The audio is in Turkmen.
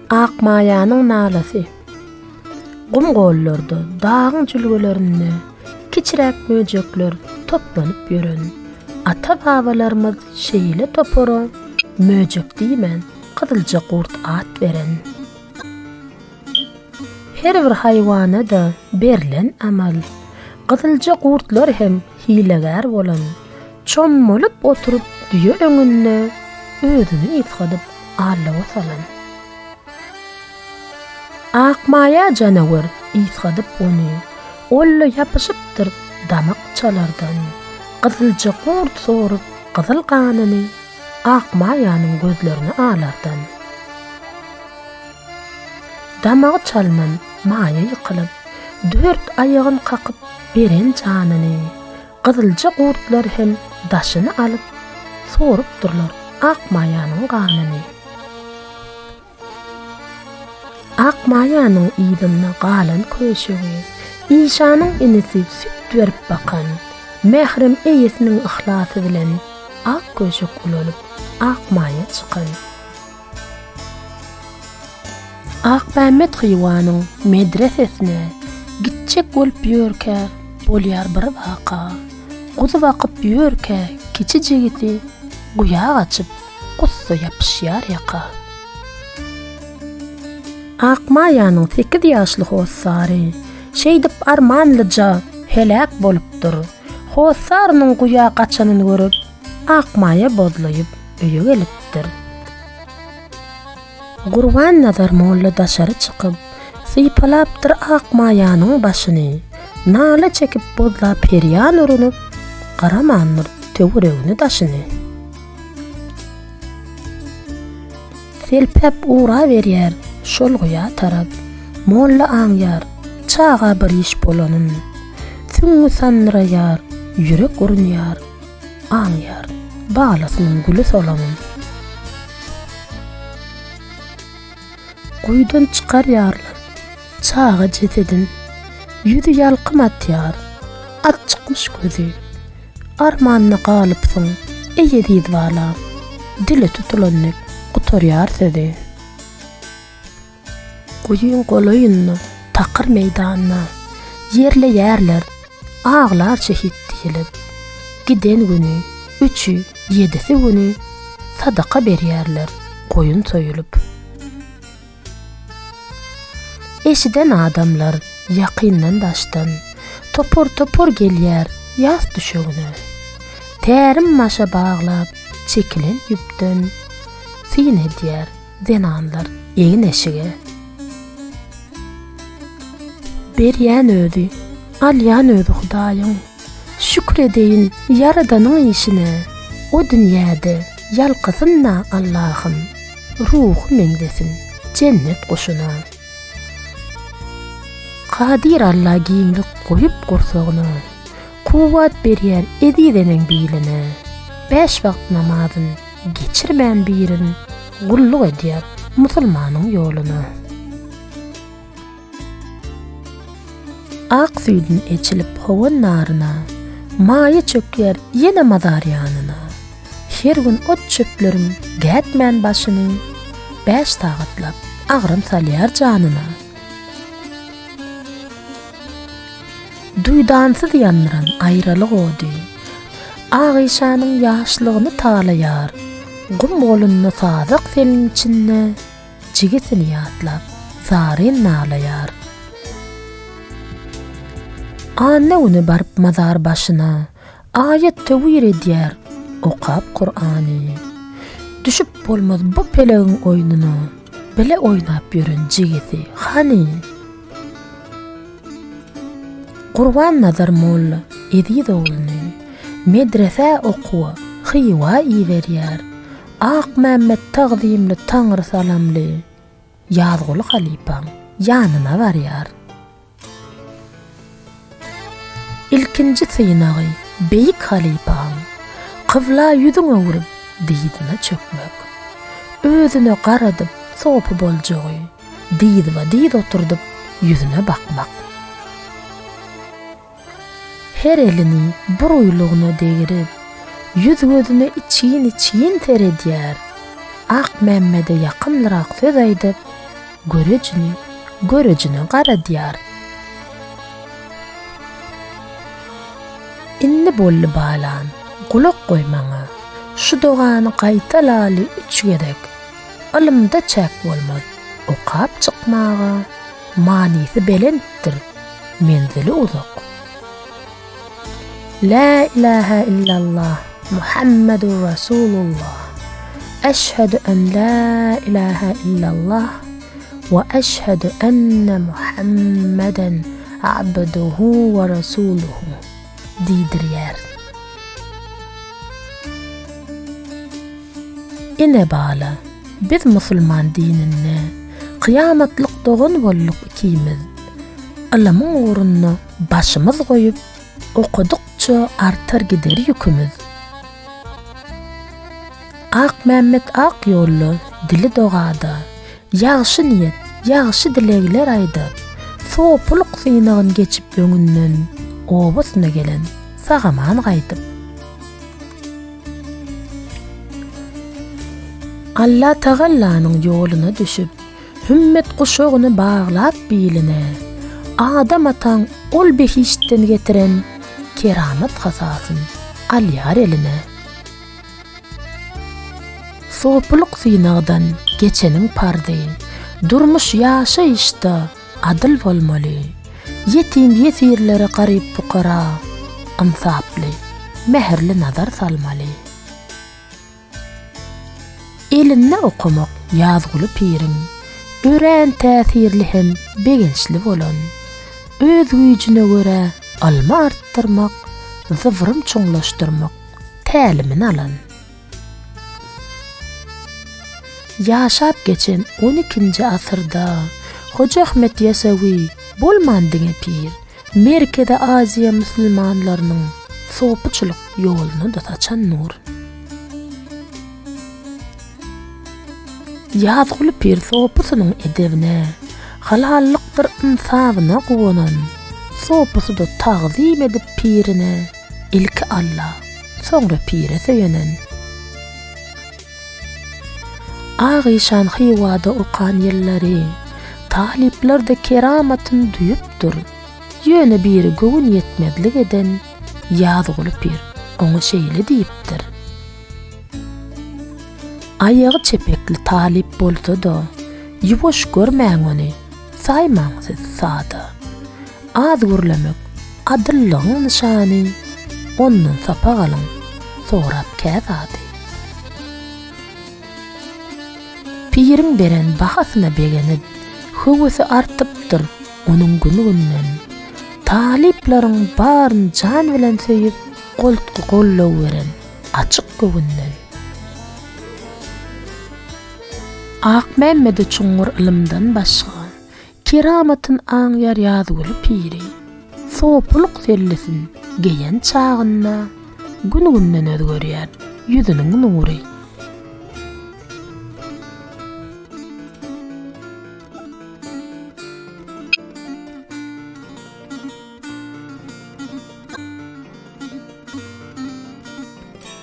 Akmaýanyň nalasy. Gum gollarda, dagyň jülgelerinde kiçiräk möjekler toplanyp ýören. Ata-babalarymyz şeýle topara möjek diýmän, gyzylja gurt at beren. Her bir haýwana-da berlen amal. Gyzylja gurtlar hem hilegär bolan. Çommalyp oturyp düýe öňünde özüni ysgadyp allawa salan. Akmaýa janawer ysgadyp ony, Ol-da ýapyşypdyr damak çalardan. Gyzylja gurt sorup gyzyl ganyny Akmaýanyň gözlerini alardan. Damagy çalnan maýa ýykylyp, Dört aýagyn kakyp beren janyny. Gyzylja gurtlar hem daşyny alyp, Sorupdyrlar Akmaýanyň ganyny. Akmaýanyň yzynda galan köşegi, Işanyň inisi süýt berip bakan, Mährem eýesiniň yhlasy bilen Ak köşek ulalyp, Akmaýa çykan. Akmämmet Hywanyň medresesine gitjek bolup ýörkä bolýar bir waka. Guzy bakyp ýörkä kiçi jigisi guýa gaçyp, gussa ýapyşýar ýaka. Akmaýanyň sekiz ýaşly hossary şeýdip armanlyja heläk bolupdyr. Hossarynyň guýa gaçanyny görüp, Akmaýa bozlaýyp öýe gelipdir. Gurbannazar molla daşary çykyp, sypalapdyr Akmaýanyň başyny. Nala çekip bozlap herýan urunyp, garamandyr töweregini-daşyny. Selpäp ugraberýär şol guýa tarap. Molla aňýar, çaga bir iş bolanyn. Süňňi sandyraýar, ýürek urunýar. Aňýar, balasynyň güli solanyn. Guýudan çykarýarlar çaga jesedin. Ýüzi ýalkym atýar, açykmyş gözi. Armanda galypsyň, eý eziz balam. Dili tutulan dek gutarýar sözi. Guýyň golaýynda, takyr meýdanda Ýerleýärler, aglar şehit diýlip. Giden güni, üçi, ýedisi güni Sadaka berýärler goýun soýulyp. Eşiden adamlar ýakyndan-daşdan Topar-topar gelýär ýas düşegine. Tärim başa baglap çekilen ýüpden Syn edýär zenanlar egin-eşige. Berýän özi, alýan özi Hudaýyň. Şükür edeýin Ýaradanyň işine. O dünýäde ýalkasyn-da Allahym. Ruhy meňzesin jennet guşuna. Kadyr Alla giňlik goýup gursagyna. Kuwwat berýär eziz eneň biline. Bäş wagt namazyn geçirmän birin gulluk edýär musulmanyň ýoluna. Ak süýdün eçilip howandaryna, Maýa çökýär ýene mazar ýanyna. Her gün ot-çöpleriň gätmän başyny, Bäş sagatlap agram salýar janyna. Duýdansyz ýandyran aýralyk ody, Ak işanyň ýaşlygyny talaýar. Gum golunda sazak seliň içinde, Jigisini ýatlap, zaryn nalaýar. Anna güni baryp mazar başyna, Aýat-töwir edýär, okap Kurany. Düşüp bolmaz bu pelegiň oýnuna, Bile oýnap ýören jigisi hany? Gurbannazar molla eziz ogluny medresä okuwa Hywa iberýär. Akmämmet tagzymly Taňry salamly Ýazguly halypaň ýanyna barýar. Ilkinji synagy beýik halypaň kybla ýüzüň öwrüp dyzyna çökmek. Özüne garadyp sopy boljagy dyzba-dyz oturdyp ýüzüne bakmak. Her elini bir uýlugyna degirip, ýüz-gözüne içgin-içgin seredýär. Akmämmede ýakymlyrak söz aýdyp. Görejini görejine garadýar. Indi boldy balam, gulak goý maňa, Şu dogany gaýtalaly üç gezek. Ylymda çäk bolmaz, okap çykmaga, Manysy belentdir, menzili uzak. Lä ilähä illallah, Muhammedur Rasulullah. Eşhedü en lä ilähä illallah we eşhedü enne Muhammeden abduhu we rasuluhu diýdirýär. Ine bala, biz musulman dininde kyýamatlyk dogan bolduk ikimiz. Ylymyň ugrunda Başymyz goýup, okadykça artar gider ýükümiz. Akmämmet ak ýolda, dili dogada, Ýagşy niýet, ýagşy dilegler aýdar. Sopulyk synagyn geçip öňünden, Obasyna gelen sag-aman gaýdyp. Allatagallanyň ýoluna düşüp, Hümmet guşagyny baglap biline, Adam ataň ol behiştden getiren Keramat hasasyn alýar eline. Sopulyk synagdan geçeniň parzy, Durmuş ýaşaýyşda adyl bolmaly. Ýetim-ýesirlere garyp-pukara Ynsaply, mähirli nazar salmaly. Elinde okamak Ýazguly piriň örän täsirli hem begençli bolan. Öz güýjüne görä ylmy artdyrmak, zybrym çuňlaşdyrmak tälimini alan. Ýaşap geçen on ikinji asyrda Hoja Ahmet Ýasawy bolman diňe pir, Merkezi Aziýa musulmanlarynyň sopuçylyk ýoluna-da saçan nur. Ýazguly pir sopusynyň edebine, halallykdyr ynsabyna guwanan, sopusy-da tagzym edip pirine, ilki Alla, soňra pire söýenen. Ak işan Hywada okan ýyllary talyplar-da keramatyny duýupdyr. Ýöne biri göwün ýetmezlik eden Ýazguly pir oňa şeýle diýipdir. Aýagy çepekli talyp bolsa-da, ýuwaş görmäň ony, saýmaň siz sada. Az gürlemek adyllygyň nyşany, ondan sapak alyň, sorap kä zady. Piriň beren bahasyna begenip, höwesi artypdyr onuň gün-günden. Talyplaryň baryn jan bilen söýüp, goltgy-goldaw beren açyk göwünden. Akmämmede çuňňur ylymdan başga, Keramatyn aňýar Ýazguly piri. Sopulyk sellesin geýen çagynda, Gün-günden özgerýär ýüzüniň nury.